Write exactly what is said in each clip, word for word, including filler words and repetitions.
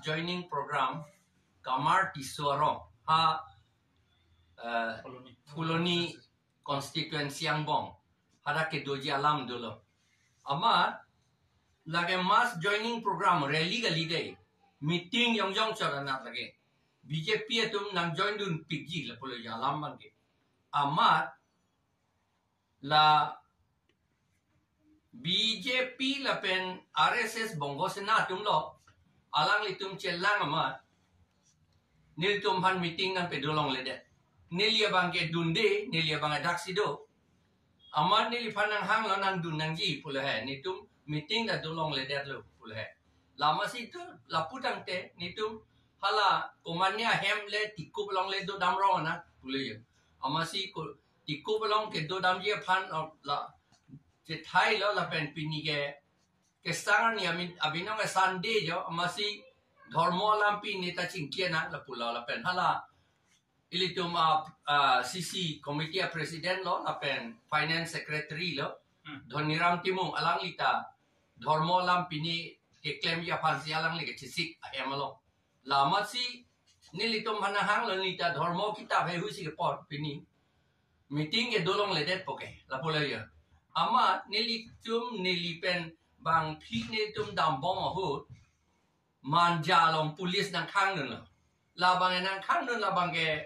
joining program Kamar Tisso arong ha, eh, Phuloni. Phuloni constituency angbong hadak kedoji alam dolo. Amat lake mass joining program rally kali dei, meeting yongjong chot anat lake B J P atum nangjoin dunpikji lapulo alam abangke. Amat la B J P lapen R S S Bongo Sena atumlo, alanglitum chelang amat nelitum aphan meeting nangpedolongledet. Neli abangke dunde, neli abang adak si do. Amat neliphan nanghanglo nangdun nangji pulo he. Netum meeting ta dolongledetlo pulo he. Lama si tu lapu tangte netum hala komatne ahem le Tikup along le dodam rong ana pulo yo. Amatsi ko Tikup along kedodamji aphan, oh, la chethailo lapen pini ke kesang arni amin abinong ke Sunday jo, amatsi dhormo alam pini ta chingki nang lapulo lapen hala ilitum a, a C C committee a president lo lapen finance secretary lo, Hmm. Dhoniram Timung, alangli ta dhormo alam pini keklemji aphansi alangli kechesik ahem along. Lamatsi nelitum aphan nanghanglo, neli ta dhormo kitap heihui si kepon pini meeting kedolongle detpo ke lapulo yo. Amat nelitum neli pen bangphi netum dambom ahut Manja along police nangkhangdunlo. Labang nangkhangdun labang ke,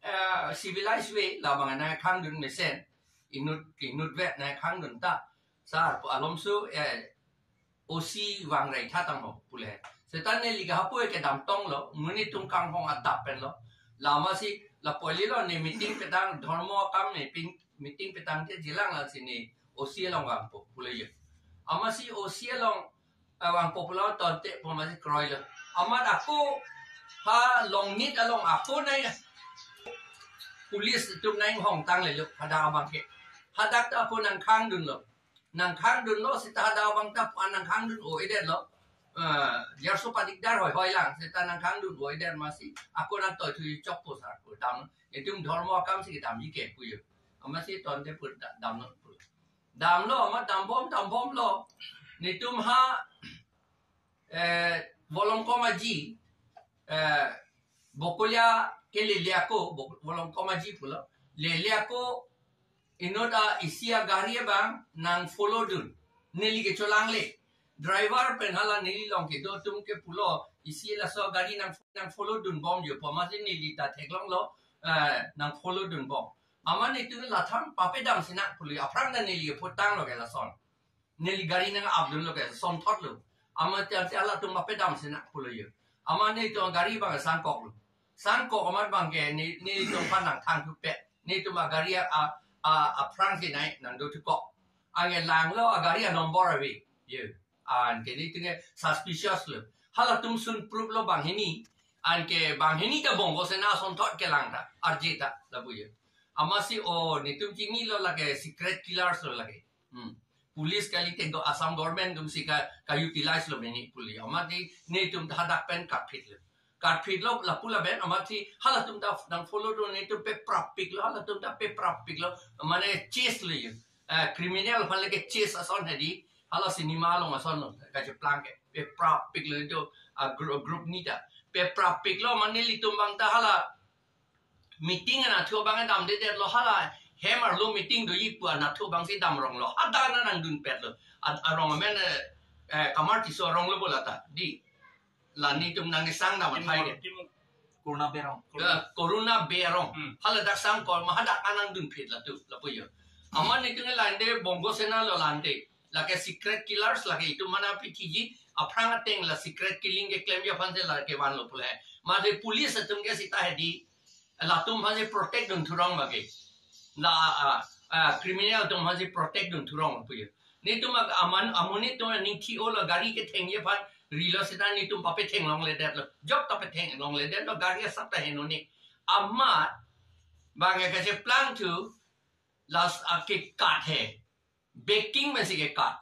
eh, civilized way, labang nangkhangdun mesen. Inut, inutvet nangkhangdun ta. Sar pu alomso, eh, O C vangrai tha tangho pule. Seta neli ke hapu ke damtonglo, muni tung kanghong adap penlo. Lamatsi lapu lilo ne meeting petang, dhormo akam ne pin, meeting petang te jilang lasi ne O C along vangpo pule yo. Amatsi O C along, eh, vangpo pulo tonte pu amatsi kroilo. Amat ako ha Longnit along ako nai police atum nangkehong tanglelo hadak abangke. Hadak ta ako nangkhangdunlo. Nangkhangdunlo seta hadak abang ta pu nangkhangdun-o-edetlo. Eh, jarso padikdar hoihoi lang seta nangkhangdun-o-edet amatsi ako nangtoithu chokpo sar ako dam. Netum dhormo akam si kedamji ke pu yo. Amatsi tonte pu da-, damlo pu. Damlo, amat dambom, dambomlo. Netum ha, eh, Volongkom Aji, eh, Bokolia ke lele ako, Bo-, Volongkom Aji pulo. Lele ako, inut a isi agari abang nangfollowdun. Neli kecholangle. Driver pen hala neli along kedo atum ke pulo, isi laso gari nang, nangfollowdunbom jo pu amatsi neli ta theklonglo, eh, nangfollowdunbom. Amat netum latham papedam sinang pulo, aphrang ta neli putanglo ke lason. Neli gari nang-apdunlo ke, sonthotlo. Amat te, te halatum papedam sinang pulo yo. Amat netum gari abang sangkoklo. Sangkok amat abangke ne, netum aphan nangthangthu pet. Netum agari a, a, a, aphrang si nai nangdothukok. Anke langlo agari a number ave. Yo. Anke netum ke suspicious lo. Halatum sun proof lo banghini. Anke banghini ta Bongo Sena asonthot kelang ta. Arje ta lapu yo. Amatsi o netum chinilo lake secret killers lo lake. Hmm. Police kalite go Assam government atum si ka, ka-utilize lo meni police. Amat di netum hadak pen karphitlo. Karphitlo lapu lapen amatsi halatum ta nangfollowdun netum peprapiklo, halatum ta peprapiklo. Mane chase lo yo. Eh, criminal aphan lake chase ason hedi. Hala cinema along ason lo. Kacheplang ke. Peprapiklo netum a group, group ni ta. Peprapiklo mane nelitum abang ta hala meeting anatthu abang damdedetlo hala hem arlo meeting doji pu anatthu abangsi damronglo. Hadak nangdunpetlo. Ad-, arong amen, eh, eh, Kamar Tisso aronglo bo lata. Di. La netum nangkesang dam athai ke. Tim, tim Corona Bey arong. Eh, Corona Bey arong. Hmm. Hala dak sangkok ma hadak nangdunpet latu, lapu yo. Amat netum lande Bongo Sena lo lande. Lake secret killers lake itum mana pithiji aphrang ateng la secret killing keklemji aphansi lake vanlo pule. Mate police atum ke seta hedi latum aphansi protect dunthurong bage. La, ah, ah, criminal atum aphansi protect dunthurong pu yo. Netum ag-, aman, amonit atum aning thi-olo gari kethengji aphan rilo seta netum papetheklongledetlo. Jok ta petheklongledetlo gari asap ta henone. Amat abang ke kacheplangthu last ake kat he. Braking pensi kekat.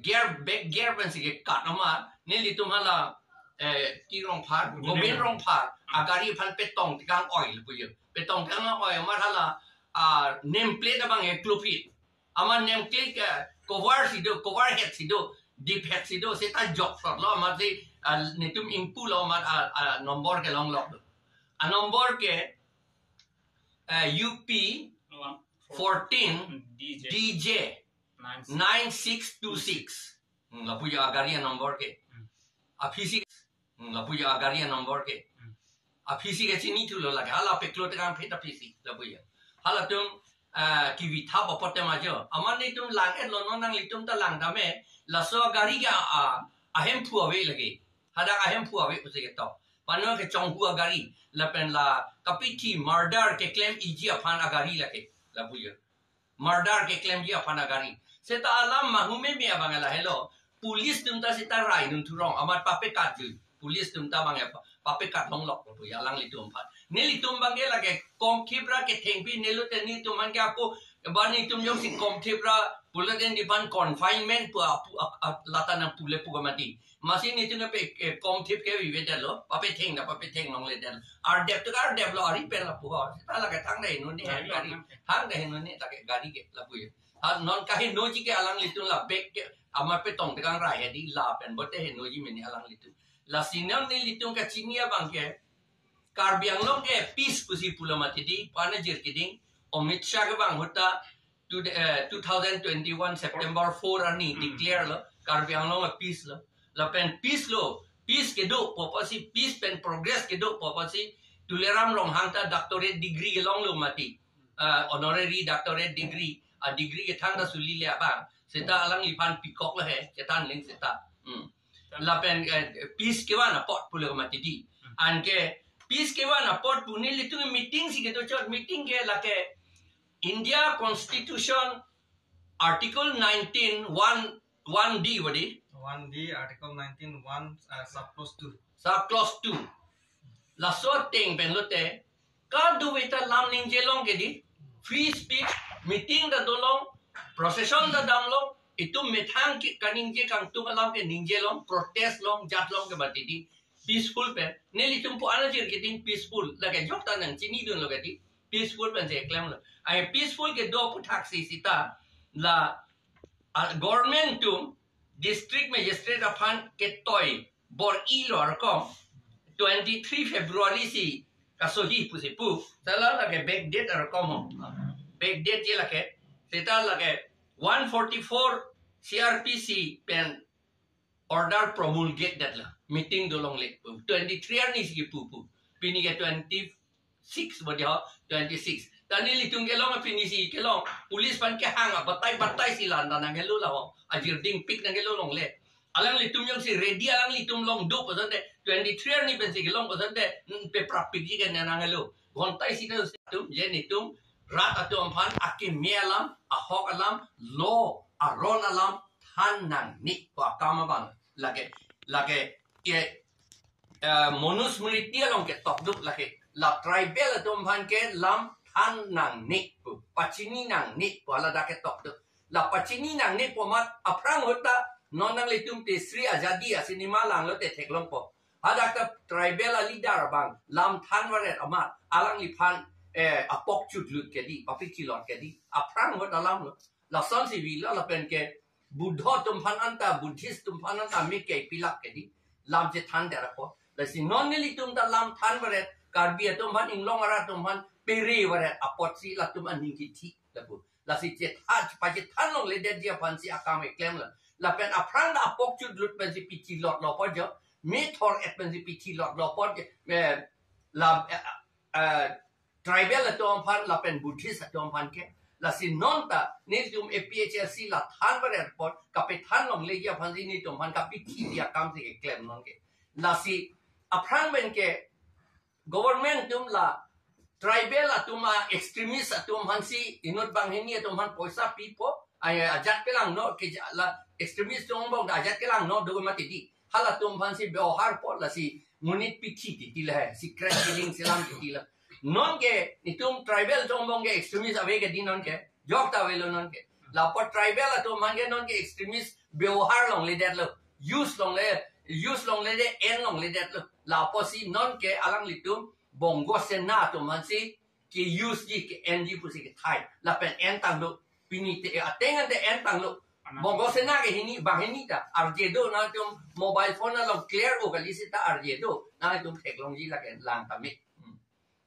Gear, back gear pensi kekat amat nelitum hala, eh, T. Rongphar, Govind Rongphar, agari aphan petong tekang oi lapu yo. Petong tekang oi amat hala, ah, name plate abang eklopit. Amat name plate ke cover si do, cover head si do, dip head si do, seta jokphlotlo amatsi Al netum ingpu lo mat a, a number ke longlok do. A number ke, eh, U P fourteen D J nine six two six. Hmm, lapu ya gari a number ke. Hmm. Aphisi, hmm, lapu ya gari a number ke. Hmm. Aphisi ke chinithu lo lake. Hala peklo tekang pheta aphisi lapu ya. Halatum, ah, kivithap apot tema jo. Amat netum lang-et lo, non nanglitum ta lang dam-e. Laso gari ke, ah, ahemphu ave lake. Hadak ahemphu ave pusi ketok. Pano kechonghu agari. Lapen la kapithi murder keklem iji aphan agari lake. Lapu ya. Murder keklemji aphan agari. Seta alam mahumeme abang lahelo. Police atum ta seta rai nung thurong amat papekatji. Police atum ta abang pa-, papekat longlok lapu ya alanglitum aphan. Nelitum abang ke lake Komthip ra kethengpi nelo te netum aphan ke apo, ba netum jongsi Komthip ra pulo te nephan confinement pu apu, ap-, ap-, lata nangpu le pu ke mati. Masi netum ke pe, eh, Komthip ke vive detlo, papetheng na papetheng longle det. Ardep tu ardep lo, ari pen lapu ho. Seta lake thang dai nuni, ari gari lo, thang dai nuni lake gari ke lapu ya. Ha, non kahenoji ke alanglitum la bek ke, amat petong tekang rai hedi lapen bote henoji meni alanglitum. Lasi non nelitum kachini abang ke, Karbi Anglong ke peace pusi pulo mati di, pana jir keding, Amit Shah ke bang ahut ta, to the, eh, two thousand twenty-one September four arni Hmm. declare lo, Karbi Anglong a peace lo. Lapen peace lo, peace kedo pu apotsi, peace pen progress kedo pu apotsi, Tuliram Ronghang ta doctorate degree kelong lo mati. Ah, honorary doctorate degree, a degree kethang ta suli le abang. Seta alangliphan pikok lo he, chethan ling seta. Hmm. Lapen, eh, peace kevan apot pulo mati di. Hmm. Anke peace kevan apot pu nelitum meeting si kedo chot, meeting ke lake India Constitution Article nineteen one, one D wadi. One D, Article nineteen one, uh, sub clause two. Sub clause two. Laso ateng pen lote, kadokave ta lam ningje long ke di, free speech, meeting ta dolong, procession ta damlong, itum methang ke kaningje kangtung alam ke ningje long, protest long, jat long ke mati di, peaceful pen. Nelitum pu ana jir keding peaceful, lake jok ta nangchinidun lo ke di, peaceful pensi keklem lo. Ai peaceful kedo aphuthaksi seta, la, ah, government atum district magistrate aphan ketoi bor-i lo arkom, twenty-three February si kasohi pusi pu. Seta lake backdate arkom ho. Backdate je lake. Seta lake one forty-four C R P C pen order promulgate detlo. Meeting dolongle. Twenty-three arni si pu pu. Pini ke twenty-six bodi ho, twenty-six. Ta nelitum kelong pini si kelong. Police aphan kehang a batai batai si la-an ta nanghelo la ho. Ajir dingpik nanghelo longle. Alanglitum jongsi ready alanglitum long do pu asonte, twenty-three arni pensi kelong pu asonte, hmm, peprapikji ke nanghelo. Ghonta isi ta tum, je netum rat atum aphan akeme alam, ahok alam, law, aron alam than nangne pu akam abang. Lake, lake, ke, eh, Manusmriti along ketok do lake. La tribal atum aphan ke lam than nangne pu, pachini nangne pu ladak ketok do. La pachini nangne pu amat aphrang ahut ta, non nanglitum te Sri Azadi a cinema langlo te theklongpo. Hadak ta tribal a leader abang lam than varet amat alangliphan, eh, apok chutlut ke di, papik chilot ke di. Aphrang ahut alam lo. Lasonsi vilo lapen ke Buddho atum aphan anta, Buddhist atum aphan anta mi ke pilak ke di. Lam chethan det apot. Lasi non nelitum ta lam than varet, Karbi atum aphan, inglong arat atum aphan pere varet apotsi latum aning kithi lapu. Lasi chethan, pachethan longledetji aphansi akam keklem lo. Lapen aphrang ta apok chutlut pensi pichilot lo apot jo. Methor et pensi pichilot lo apot jo. Eh, lam, eh, eh, tribal atum aphan lapen Buddhist atum aphan ke. Lasi non ta nelitum A P H L C la than varet apot, kapethan longleji aphansi nelitum aphan kapithiji akam si keklem non ke. Lasi aphrang pen ke government atum la tribal atum a extremist atum aphansi inut banghini atum aphan poisa pipo, ai ajat kelangno ke ja-, la extremist atum angbong ajat kelangno do mati di. Halatum aphansi byohar po lasi monit pithi titi la he, secret killing si lam titi la. Non ke itum tribal atum angbong ke extremist ave ke di non ke, jok ta avelo non ke. La apot tribal atum aphan ke non ke extremist byohar longledetlo, use longle, use longledet, en longledetlo. La apotsi non ke alanglitum Bongo Sena atum aphansi ke-useji, ke-enji pusi kethai. Lapen entanglo, pini te ateng ante entanglo. Bongo Sena ke hini, banghini ta arje do, nangtum mobile phone along clear o kali seta arje do, nangtum theklongji lake lang tame. Hmm.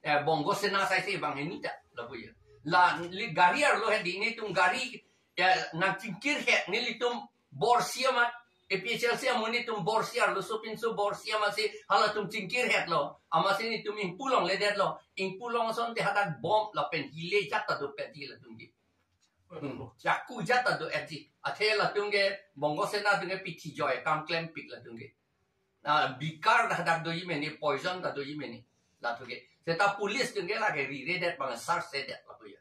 Eh, Bongo Sena sai se banghini ta, lapu ya. La, li gari arlo hedi, netum gari, ya, nangchingkir he, nelitum borsi amat, A P H L C amonit atum borsi arlo, sopinso borsi amatsi, halatum chingkir hetlo, amatsi netum ingpu longledetlo, ingpu long asonte hadak bomb lapen hile jat ta dopetji latum ke. Hmm. Chaku jat ta do-etji. Athe latum ke Bongo Sena atum ke pithi joi akam klempik latum ke. Na bikar ta hadak doji mene, poison ta doji mene. Latum ke. Seta police atum ke lake riredet bang search sedet lapu ya.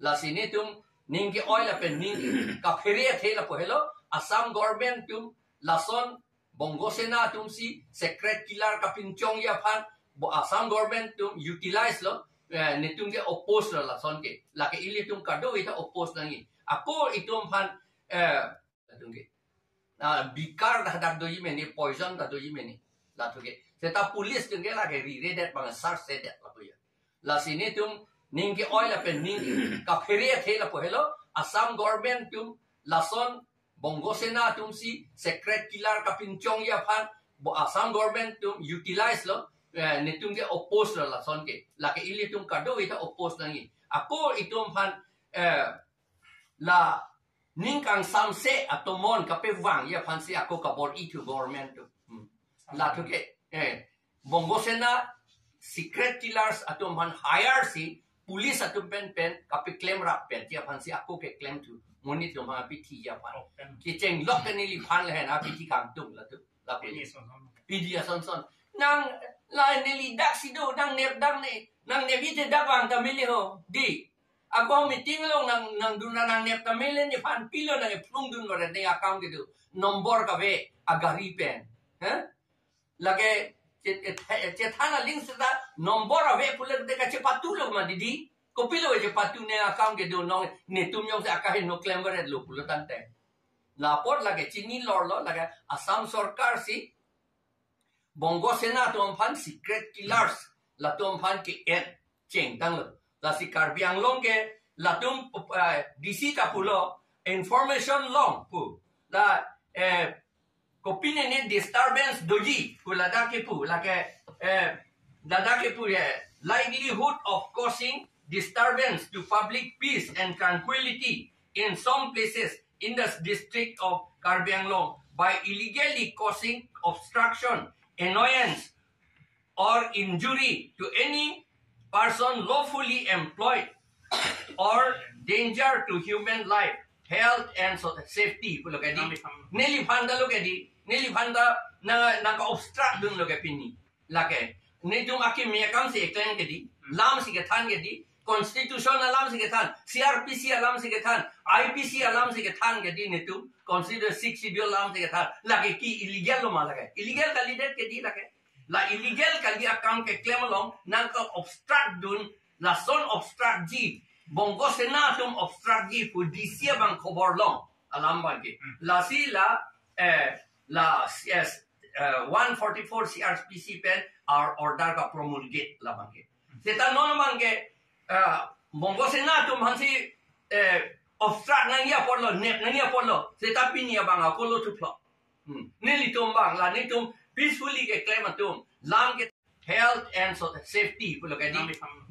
Lasi netum ning ke-oi lapen ning kaphere athe lapu helo, Assam government atum lason Bongo Sena atumsi secret killer kapinchongji aphan, bo Assam government atum utilize lo, eh, netum ke oppose lo lason ke. Lake ilitum kadokave ta oppose nangji. Ako itum aphan, eh, latum ke. Na bikar ta hadak doji mene, poison ta doji mene. Latum ke. Seta police atum ke lake riredet bang search sedet lapu ya. Lasi netum ning ke-oi lapen ning kaphere athe lapu helo, Assam government atum lason Bongo Sena atumsi secret killer kapinchongji aphan, bo Assam government atum utilize lo, eh, netum ke oppose lo lason ke. Lake ilitum kadokave ta oppose nangji. Ako itum aphan, eh, la ning kangsamse atomon kapevangji aphansi ako kabor-ithu government atum. Hmm. Latum ke, eh, Bongo Sena secret killers atum aphan hire si, police atum pen pen kapeklem rappetji aphansi ako keklemthu. Monit atum aphan pithi aphan. Oh, pen. Kecheng lok ke neliphan lahen apithi kangtung latum. Lapu. Pidi ason son. Pidi ason son. Nang, la neli daksi do, nangnep dang ne. Nangnepji te dak vang ta mele ho. Di. Ako meeting along nang, nangdun ra nangnep ta mele, nephan pilo nangkeplung dun varet ne akam kedo. Nombor kave, agari pen. Ha? Lake, che-, che-, chethan aling seta nombor ave pulote kachepatu lo ma didi. Kopilo chepatu ne akam kedo nong, netum jongsi akaheno klem varetlo pulo tangte. Lapot lake chini lorlo, lake Assam sorkar si Bongo Sena atum aphan secret killers latum aphan ke-en chengtanglo. Lasi Karbi Anglong ke latum, eh, D C ta pulo information long pu. La, eh, kopine ne disturbance doji pu ladak kepu, lake, eh, ladak kepu ye, likelihood of causing disturbance to public peace and tranquility in some places in the district of Karbi Anglong by illegally causing obstruction, annoyance, or injury to any person lawfully employed or danger to human life, health and so-, safety pulo ke di. Neliphan ta lo ke di, neliphan ta nang, nangka-obstruct dunlo ke pini. Lake, netum akimi akamsi eklem ke di, lamsi kethan ke di, constitution alamsi kethan, C R P C alamsi kethan, I P C alamsi kethan ke di netum, constitution Sixth Schedule alamsi kethan, lake ke illegal lo ma lake. Illegal kalidet ke di lake. La illegal kali akam keklem along, nangka-obstruct dun, lason obstructji, Bongo Sena atum obstructji pu D C abang khobor long, alam abang ke. Hmm. Lasi la, eh, la, yes, eh, one forty-four C R P C pen our order kapromulgate labang ke. Seta non abang ke, eh, Bongo Sena atum aphansi, eh, obstruct nangji apotlo, nep nangji apotlo, seta pini abang ako lothu phlok. Hmm. Nelitum abang, la netum peacefully keklem atum, lam ke health and so-, safety pulo ke di.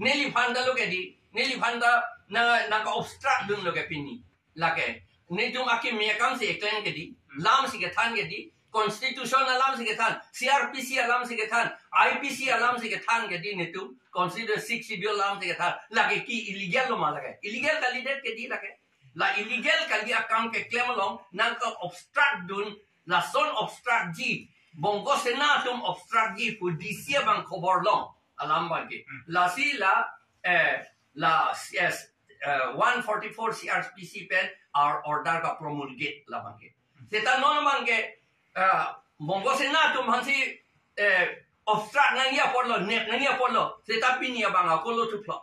Neliphan ta lo ke di, neliphan ta nang, nangka-obstruct dunlo ke pini. Lake, netum akimi akamsi eklem ke di, lamsi kethan ke di, constitution alamsi kethan, C R P C alamsi kethan, I P C alamsi kethan ke di netum, constitution Sixth Schedule alamsi kethan, lake ke illegal lo ma lake. Illegal kalidet ke di lake. La illegal kali akam keklem along, nangka-obstruct dun, lason obstructji, Bongo Sena atum obstructji pu D C abang khobor long, alam abang ke. Hmm. Lasi la, eh, la, yes, eh, one forty-four C R P C pen our order kapromulgate labang ke. Seta non abang ke, eh, Bongo Sena atum aphansi, eh, obstruct nangji apotlo, nep nangji apotlo, seta pini abang ako lothu phlok.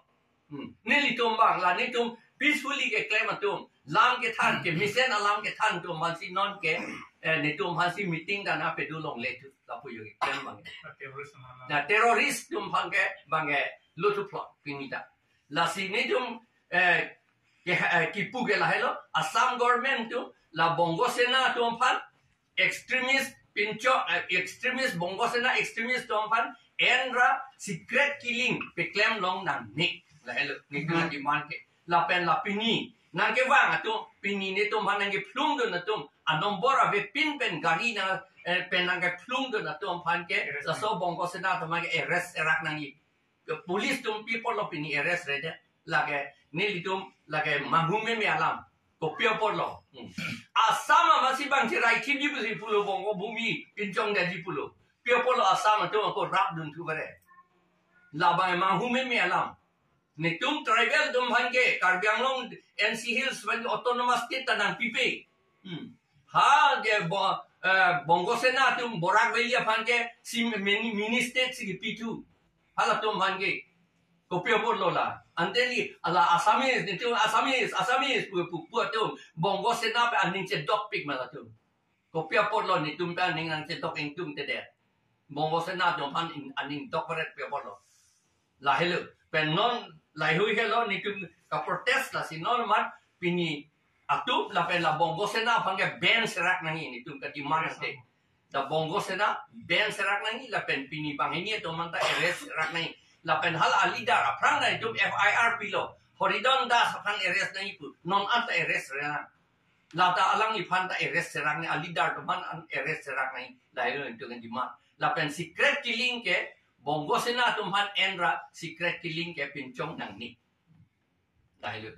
Hmm. Nelitum abang, la netum peacefully keklem atum, lam kethan, kemesen alam kethan atum aphansi non ke, eh, netum aphansi meeting dana pedu longle thu, lapu yo keklem abang. Terrorist mana? Na terrorist atum abang ke, abang ke, lothu phlok, pini ta. Lasi netum, eh, ke, eh, kipu ke lahelo, Assam government atum, la Bongo Sena atum aphan extremist pinchong, eh, extremist Bongo Sena extremist atum aphan en ra secret killing peklem long nangne. Lahelo netum Hmm. demand ke. Lapen la pini nangkevang atum, pini netum aphan nangkephlungdun atum, a number avepin pen gari nang, eh, pen nangkephlungdun atum aphan ke, Arrest laso Bongo Sena atum ke arrest serak nangji. Ke police atum pi apotlo pini arrest rede. Lake nelitum lake manghu meme alam. Kopi apotlo. Hmm. Assam amatsi bang cherai thipji pusi pulo, Bongo Bhumi pinchongdetji pulo. Pi apotlo Assam atum ako rapdun thu bare. Labang manghu meme alam. Netum tribal atum aphan ke, Karbi Anglong, N C Hills aphan ke autonomous state ta nangpipe. Hmm. Ha je bo, eh, Bongo Sena atum Barak Valley aphan ke si mini, mini state si kipithu. Halatum aphan ke. Kopi apotlo la. Ante neli, ala Assamese, netum Assamese, Assamese, pu, pu, pu atum. Bongo Sena pen aning chedokpik ma latum. Kopi apotlo netum pen aning nangchedok ingtungtedet. Bongo Sena atum aphan in-, aning dokperet pi apotlo. Lahelo. Pen non laheihui helo netum kaprotest lasi non mat pini atum lapen la Bongo Sena aphan ke ban serak nangji netum kademand ante. La Bongo Sena ban serak nangji lapen pini banghini atum aphanta arrest serak nangji. Lapen hala leader aphrang netum F I R pilo. Horidon Das aphan arrest nangji pu. Non anta arrest re nang. Lata alangliphan ta arrest serak nangji, a leader atum aphan an arrest serak nangji. Lahelo netum kademand. Lapen secret killing ke Bongo Sena atum aphan en ra secret killing ke pinchong nangne. Lahelo.